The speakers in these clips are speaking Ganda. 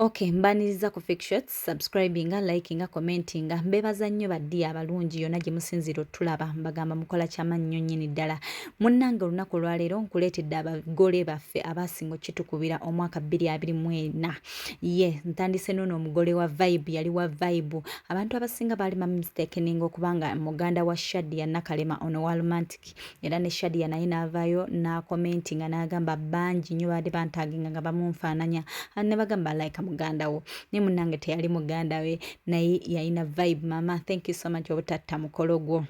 Ok, mbaniriza ku Fik Shots, subscribinga, likinga, commentinga. Mbebaza nnyo baddiya abalungi yonna gye musinziira otulaba. Mbagamba mukola kyamaanyi nnyo nnyini ddala. Munnange olunaku olwaleero nkuleetedde abagole baffe abaasinga okukitukubira omwaka 2024. Ye ntandise n'ono omugole wa vibe, yali wa vibe. Abantu abasinga baali bamumistakeninga okuba nga muganda wa Shadia Nakalema ono wa romantic. Era ne Shadia naye n'avaayo n'akomentinga n'agamba bangi nnyo baadde bantaginga nga bamunfaananya ne bagamba like muganda wo, naye munnange teyali muganda we, naye yalina vibe. Mama, thank you so much obutatta mukolo gwo.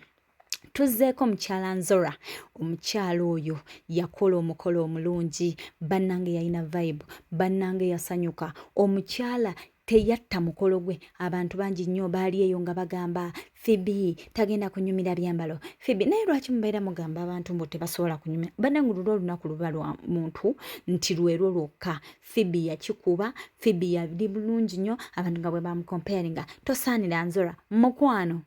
Tuzzeeko mukyala Nzora, omukyala oyo yakola omukolo omulungi bannange, yalina vibe bannange, yasanyuka omukyala, teyatta mukolo gwe. Abantu bangi nnyo baali eyo nga bagamba Phoebe tagenda kunyumira byambalo Phoebe. Naye lwaki mubeera mugamba abantu mbu tebasobola kunyumira? Bannange lulwo olunaku luba lwa muntu nti lwerwo lwokka. Phoebe yakikuba, Phoebe yali bulungi nnyo. Abantu nga bwe bamukomparinga, tosaanira Nzora mukwano,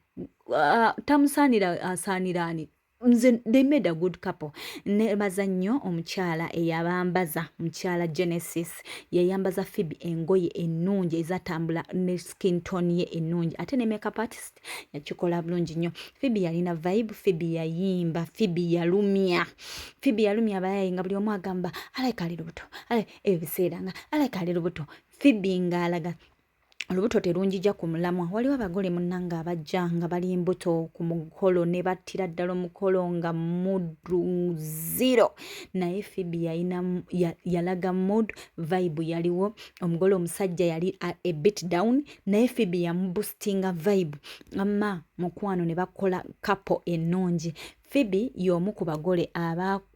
tamusaanira, asaanira ani? Nze they made a good couple. Nebaza nnyo omukyala eyabambaza, mukyala Genesis, yayambaza Phoebe engoye ennungi ezatambula ne skin tone ye ennungi, ate ne makeup artist yakikola bulungi nnyo. Phoebe yalina vibe, Phoebe yayimba, Phoebe yalumya, Phoebe yalumya abayaye nga buli omu agamba alayika ali lubuto, ebyo biseera nga alayika ali lubuto. Phoebe ng'alaga olubuto terunjija ku mulamwa. Waliwo abagole munnange abajja nga bali mbuto ku mukolo ne battira ddala omukolo nga mood zero, naye Phoebe yalina yalaga mood, vibe yaliwo. Omugole omusajja yali a bit down, naye Phoebe yamuboostinga vibe amma mukwano ne bakola couple ennungi. Phoebe y'omu ku bagole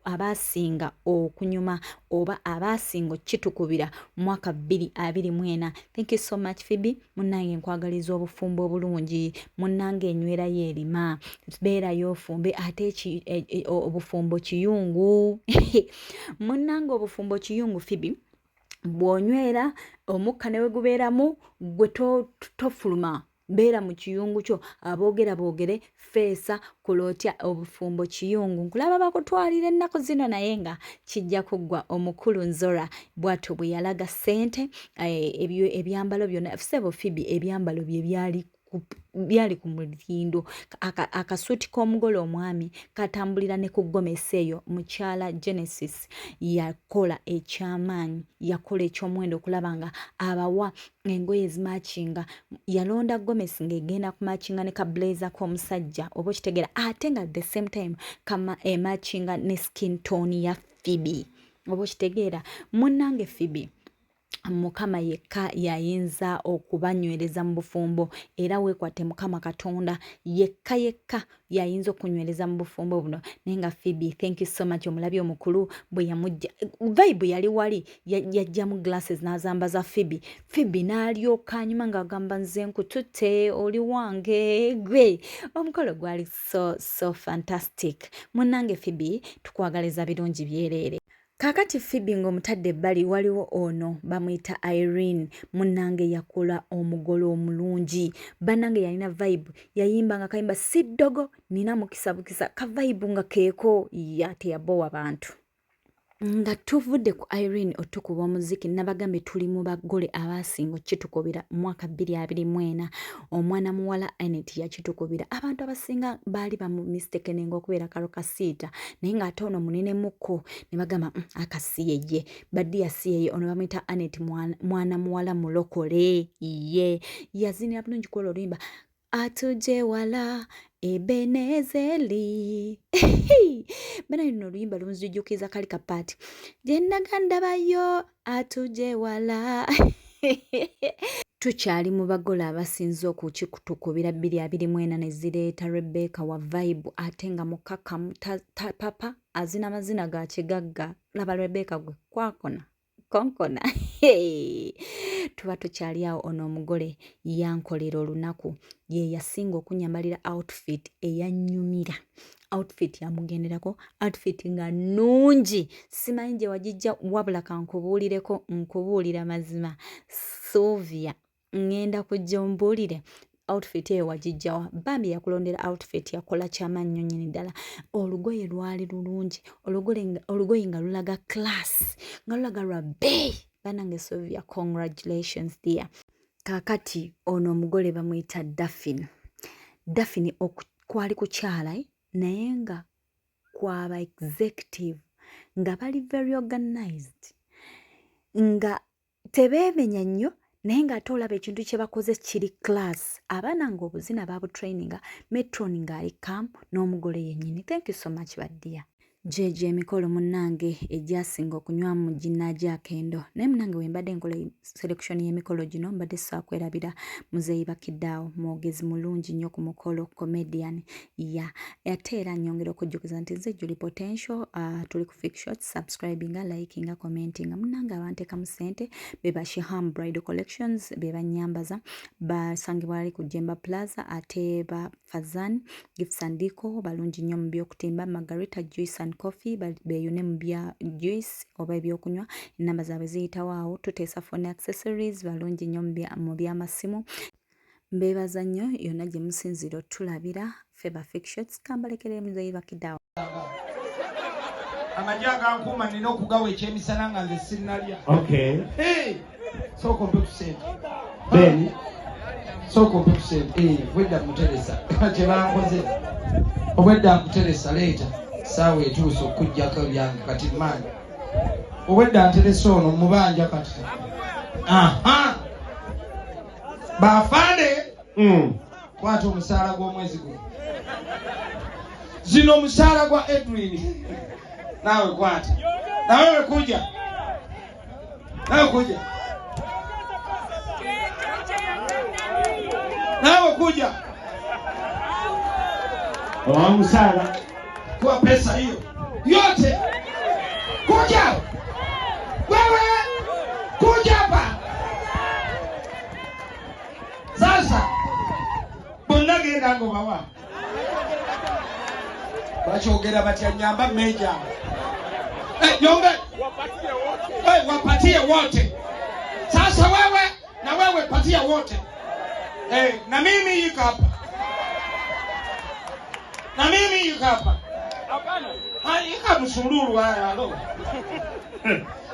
abaasinga okunyuma oba abaasinga okukitukubira mwaka 2024. Thank you so much, Phoebe. Munnange nkwagaliza obufumbo obulungi. Munnange enywerayo erima, beerayo ofumbe ate obufumbo kiyungu. Munnange obufumbo kiyungu. Phoebe, bw'onywera omukka ne we gubeeramu, gwe tofuluma, beera mu kiyungu kyo, aboogera boogere, feesa kola otya, obufumbo kiyungu. Nkulaba bakutwalira ennaku zino, naye nga kijja kuggwa. Omukulu Nzora bw'atyo bwe yalaga ssente, ebyambalo byonna. Sebo Phoebe ebyambalo bye byali ku mutindo. Akasuuti k'omugole omwami katambulira ne ku gomesi eyo. Mukyala Genesis yakola ekyamaanyi, yakola ekyomuwendo okulaba nga abawa engoye ezimatchinga. Yalonda gomesi ng'egenda kumatchinga ne ka blazer k'omusajja, oba okitegeera, ate nga the same time kama ematchinga ne skin tone ya Phoebe, oba okitegeera. Munnange Phoebe, Mukama yekka yayinza okubanywereza mu bufumbo, era weekwate Mukama Katonda yekka yekka yayinza okunywereza mu bufumbo buno. Naye nga Phoebe, thank you so much. Omulabi omukulu bwe yamujja, vibe yali wali, yajjamu glasses n'azambaza Phoebe. Phoebe n'alyoka anyuma ng'agamba nze nkututte, oli wange gwe. Omukolo gwali so so fantastic. Munnange Phoebe, tukwagaliza birungi byereere. Kaakati Phoebe ng'omutadde ebbali, waliwo ono bamuyita Irene. Munnange yakola omugole omulungi. Bannange yalina vibe, yayimba nga kayimba si ddogo, nina mukisa bukisa, ka vibe nga keeko ya teyabowa bantu. Nga tuvudde ku Irene otukuba omuziki, nabagambye tuli mu bagole abaasinga okukitukubira mwaka 2024. Omwana muwala Anet yakitukubira. Abantu abasinga baali bamumistakeninga okubeera Karole Kasita, naye ng'ate ono munenemukko ne bagamba akasiyeye baddiya siyeye. Ono bamuyita Anet, mwana muwala mulokole, ye yazinira bulungi kwolwo oluyimba atuje wala Ebenezeli. Bana luno oluyimba lunzijukiza kali kapaati gye nagandabayo atuje wala. Tukyali mu bagole abasinze okukitukubira 2024, ne zireeta Rebecca wa vibe, ate nga mukakamu papa azina amazina ga kigagga. Laba Rebecca gwe kwakona konkona. Tuba tukyali awo, ono omugole yankolera olunaku, ye yasinga okunyambalira outfit eyanyumira. Outfit yamugenderako, outfit nga nnungi, simanyi gye wagijja, wabula kankubuulireko, nkubuulira mazima, Sylvia, ŋŋenda kujja ombuulire outfit eyo wagijjawa. Bambi yakulondera outfit, yakola kyamaanyi nnyo nnyini ddala. Olugoye lwali lulungi, olugoye nga lulaga class, nga lulaga lwa bbeeyi. Banange Sylvia, congratulations dear. Kaakati ono omugole bamuyita Daphine. Daphine kwali kukyala naye nga kwaba executive, nga bali very organized, nga tebeemenya nnyo, naye ng'ate olaba ekintu kye bakoze kiri class. Abaana ng'obuzina babutraininga, matron ng'ali calm n'omugole yennyini. Thank you so much ba dear. Gyegyo emikolo munnange egyasinga okunywamu ginnaagi akendo. Naye munnange we mbadde nkola selection y'emikolo gino, mbadde sisobola muzeeyi Bakidaawo, mwogezi mulungi nnyo ku mukolo, comedian ya. Ate era nnyongera okujjukiza nti nze Julie Potential, tuli ku Fix Shots, subscribinga, likinga, commentinga. Munnange abanteekamu ssente be ba Shiham Bridal Collections, be bannyambaza, basangibwa ali ku Jemba Plaza. Ate ba Fazan Gifts and Deco balungi nnyo mu by'okutimba. Margarita Juice and Coffee beeyune mu bya juice oba ebyokunywa, ennamba zaabwe ziyitawo awo. Tuteesa phone accessories, balungi nnyo mu by'amasimu. Mbeebaza nnyo yonna gye musinziira otulabira. Ffe ba Fix Shots, kambalekere muzeeyi Bakidaawo. Amagye agankuuma nina okugawa ekyemisana nga nze sinnalya. Okay. Hey! Sooka ompe ku ssente. Ben. Sooka ompe ku ssente. Eh, obwedda muteresa kye bankoze, obwedda nkuteresa. Leeta saawa etuuse okuggyako ebyange kati maanyi. Obwedda nteresa ono mubanja kati. Aha, bafande. Kwata omusaala gw'omwezi guno, zino omusaala gwa Edwin. Naawe kwata, nawewe kuja, nawe kuja, nawe kuja. Omusaala. Kwa pesa hiyo yote, kuja wewe, kuja hapa sasa. Bonna genda ngobawa bakyogera batya? Nyamba meja. Hey, nyonge. Hey, wapatie wote sasa. Wewe na wewe patia wote. Hey, na mimi yuko hapa, na mimi yuko hapa. Ika msururu haya alo.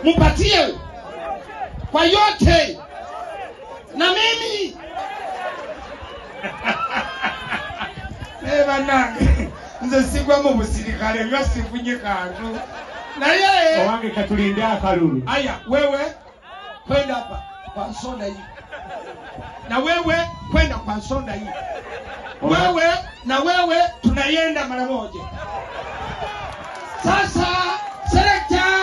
Mupatie kwa yote na mimi. Eh, bannange, nze sigwa mu busirikale nga sifunye kantu naye. Owange, katulinde akalulu. Aya, wewe kwenda hapa kwa nsonda hii, na wewe kwenda kwa nsonda hii, wewe na wewe tunaienda mara moja. Sasa selector.